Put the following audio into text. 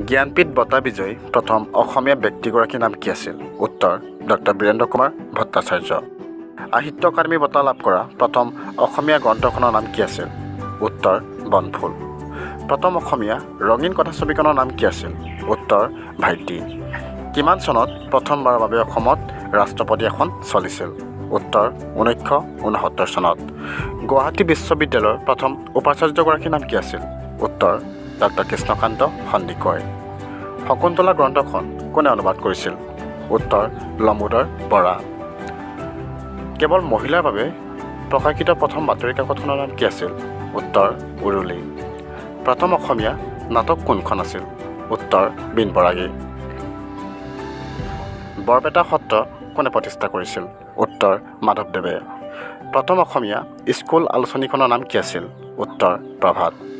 জ্ঞানপীঠ বঁটা বিজয়ী প্ৰথম অসমীয়া ব্যক্তিগৰাকীৰ নাম কি আছিল? উত্তৰ ডক্টৰ বীৰেন্দ্ৰ কুমাৰ ভট্টাচাৰ্য। সাহিত্য অকাডেমী বঁটা লাভ কৰা প্ৰথম অসমীয়া গ্ৰন্থখনৰ নাম কি আছিল? উত্তৰ বনফুল। প্ৰথম অসমীয়া ৰঙীন কথাছবিখনৰ নাম কি আছিল? উত্তৰ ভাইটি। কিমান চনত প্ৰথমবাৰৰ বাবে অসমত ৰাষ্ট্ৰপতি শাসন চলিছিল? উত্তৰ 1969 চনত। গুৱাহাটী বিশ্ববিদ্যালয়ৰ প্ৰথম উপাচাৰ্যগৰাকীৰ নাম কি আছিল? উত্তৰ ডক্টৰ কৃষ্ণকান্ত সন্দিকৈ। শকুন্তলা গ্ৰন্থখন কোনে অনুবাদ কৰিছিল? উত্তৰ লম্বোদৰ বৰা। কেৱল মহিলাৰ বাবে প্ৰকাশিত প্ৰথম বাতৰি কাকতখনৰ নাম কি আছিল? উত্তৰ উৰুলি। প্ৰথম অসমীয়া নাটক কোনখন আছিল? উত্তৰ বীণবৰাগী। বৰপেটা সত্ৰ কোনে প্ৰতিষ্ঠা কৰিছিল? উত্তৰ মাধৱদেৱে। প্ৰথম অসমীয়া স্কুল আলোচনীখনৰ নাম কি আছিল? উত্তৰ প্ৰভাত।